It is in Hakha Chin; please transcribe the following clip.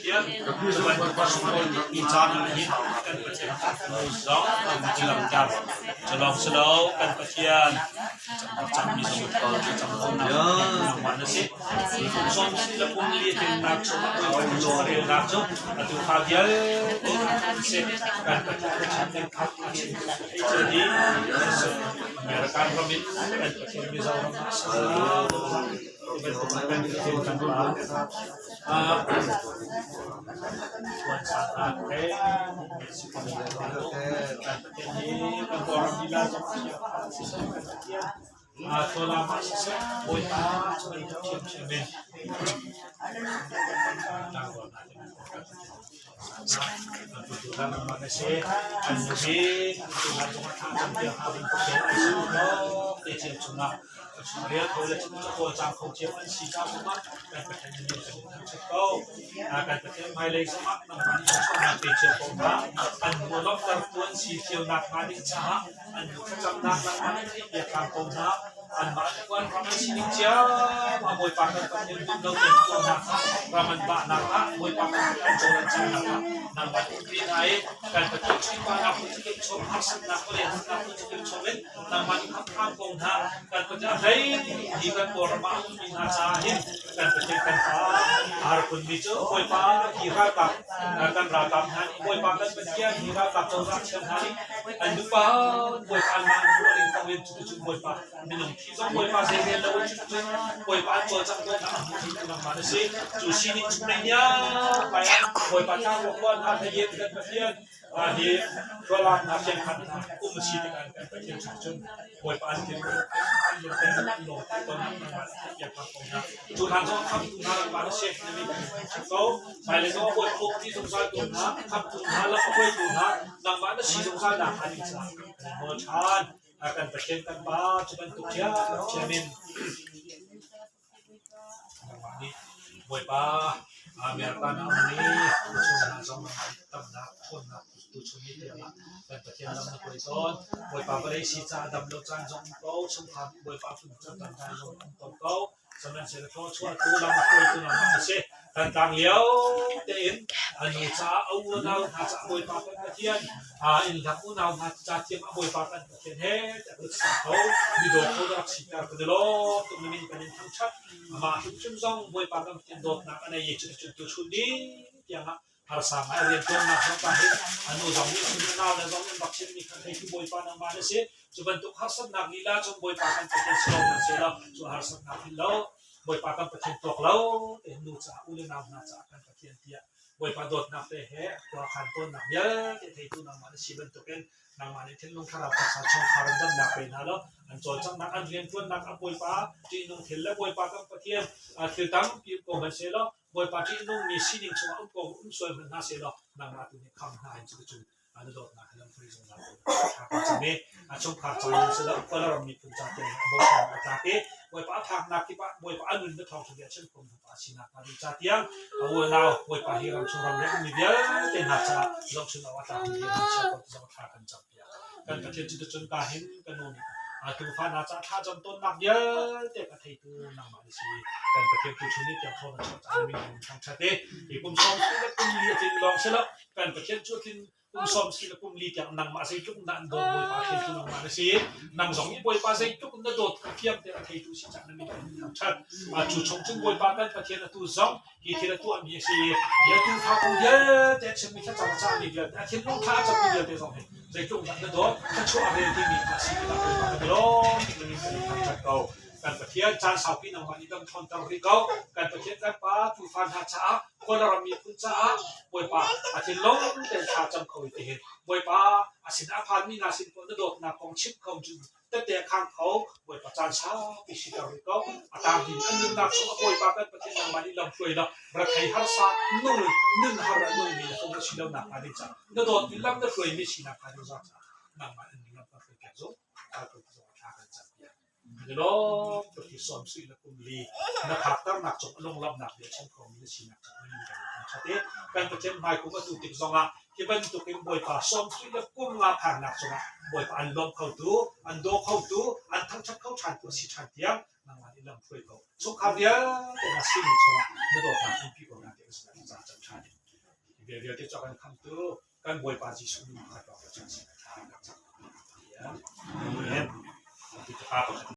Pathian cu bantuk a sunglawi tukmi caan ah hin kan Pathian nu zong kan langhter. Cu lawng si lo kan Pathian cangmi zong cang ko nangmah na si. Kum sawm si le kum li tinnak chungah Bawipa relnak cu atu kha vialte an si. Kan Pathian kan khat a chim thei cia dih. American ram in kan Pathian Mizoram ah Rial kho le cawlcang kho cio an si ca zongah kan Pathian nih kan in thangṭhat ko. Kan Pathian hmailei zongah nangmah nih thluachuahnak pe cio ko hna. An hnu lawmhtertu an si cio nakhnga ding caah an hnu thlacamnak nangmah nih theihpiak hram ko hna. Anmah tuan ram an sining cio ah Bawipa kan Pathian duh lo tein tuahnak ah ram an vahnak ah Bawipa kan Pathian cawl an cangnak ah nangmah nih pe hna i kan Pathian sunparnak phun chung harsatnak le harnak phun chung in nangmah nih hram ko hna. Kan Pathian hlei hi kan Kawlram ah a ummi hna caah hin kan Pathian kan Pa har phunmi cu Bawipa hi ralkap kan ralkap hna nih Bawipa kan Pathian hi ralkap cozah thiam hna nih an dupa Bawipa anmah an ruah ning tang in cucu Bawipa minung thi zong Bawipa zeirel lo in cucu Bawipa an cawlcangh dawtnak a hmu thei tu nangmah na si. Cu sining chung nei niam mai ah Bawipa tlang ruak hna hlei in kan Pathian hi rualaknak fiangkhat um a si tikah kan Pathian chung cun Bawipa an thil an lungten an lawm ton nangmah theihpiak hna ko hna. Cu hlan zong khamtu hna nangmah na si na min kan ko. Hmailei zong Bawipa umpi zungzal tu hna khamtu hna lam a hruaitu hna nangmah na si zungzal nak hnga ding caah kan nawl ṭhan. Kan Pathian kan Pa cu bantuk ṭhiamṭhiam in Nangmah nih Bawipa America na um i tuchun hna zong nangmah nih tamnak ṭhawnnak tuchun ni tiangah kan Pathian lam na hruai tawn. Bawipa vawlei si caah dam lo caan zong um ko, chungkhar nih Bawipa phun caan caan zong um ko ko. Sihmanhsehlaw thluachuahtu lam a hruaitu nangmah na si. Thantlang lio tein a nu caah a unau hna caah Bawipa kan Pathian, innlak unau hna ca thiam a Bawipa kan Pathian he tiah rut sang ko, midaw kho na rak siter kan i lawm tuk na min kan in thangṭhat. Amah hrimhrim zong Bawipa kan Pathian dawtnak a nei i cuticun tuchun ni tiangah harsa ngai rianṭuannak zong ka he a nu zong nih cun a nau le zong an rak chimmi kha theitu Bawipa nangmah na si. Cu bantuk harsatnak lila cun Bawipa kan Pathian si lo hmanhsehlaw cu harsatnak hin lo Bawipa kan Pathian tuak lo tein nu caah u le nau hna caah kan Pathian tiah Bawipa dawtnak te he khua khan tawnnak vialte theitu nangmah na si bantukin nangmah nih thinlung thlarau taksa chungkhar in damnak pe hna law an cawlcanghnak an rianṭuannak a Bawipa ṭihnung thil le Bawipa kan Pathian thil tampi um ko hmanhsehlaw Bawipa ṭihnungmi sining chungah um ko um sual hmanh hna sehlaw nangmah tu nih kham hna in cuticun na dawtnak he lamhruai zungzal ko thla kan cam i a chungkhar ca in si lo Kawlram miphun ca tiang a bochan a tlak i Bawipa a phaknak kip ah Bawipa a nun na thawngṭha bia chim khawm hna sinak hnga ding ca tiang a unau Bawipa hi ram chung ram le ummi vialte hna caah zohchun awk a tlakmi bia kan chia ko ti zong thla kan cam piak. Kan Pathian cu cun ka hin ka nu nih tuufa hna caah thla cam tawnnak vialte ka theitu nangmah na si. Kan Pathian tu chun ni tiang thaw na chuah caah na min kan thangṭhat i hi kum sawm si le kum li a tlin lawng si lo kan Pathian cu a tlin kum sawm si le kum li tiang nangmah zeitluk na an dawt Bawipa theitu nangmah na si. Nang zong nih Bawipa zeitluk na dawt kha fiang tein a theitu si caah na min kan thangṭhat. Cu chung cun Bawipa kan Pathian atu zong hi thil a tuahmi a si i hi a tuufa kong vialte a chimmi thlacam a cahmi vialte a thinlung thla a cammi vialte zong hi zeitluk dah na dawt thluachuah a rel timi kha a si tikah Bawipa kan i lawm tuk na min kan in thangṭhat ko. Kan Pathian caan saupi nangmah nih dam ṭhawnter rih ko. Kan Pathian kan Pa tuufa hna caah Kawlram miphun caah Bawipa a thinlung tein thla cam kho i tihin Bawipa a sin a phanmi hna sin poh na dawtnak kong chimh kho cu tette a khang kho. Bawipa caan saupi siter rih ko. A tang hin an nunnak chung a Bawipa kan Pathian nangmah nih lam hruai law rethei harsa nung nun har a nungmi na fung na si lo nak hnga ding caah na dawtmi lam na hruaimi sinak hnga ding caah nangmah in lam kan hruai piak zung zong thla kan cam piak. Kan i lawm tuk hi sawm sui na kum li na phakternak cung a lunglamnak bia chim khomi na sinak cung na min kan in thangṭhat i kan Pathian hmaikum atu tik zongah hi bantukin Bawipa sawm sui le kum nga phaknak cungah Bawipa an lawm khotu, an daw khotu, an thangṭhat kho ṭhantu a si ṭhan tiang nangmah nih lam hruai ko. Chungkhar vialte na sining chungah na dawtnak umpi ko na ti a si ca cam ṭhan. Vialte cu a kan khamhtu kan Bawipa Jesuh min pakhat lawng cu cun thla kan cam. Amen. Pa pakhat.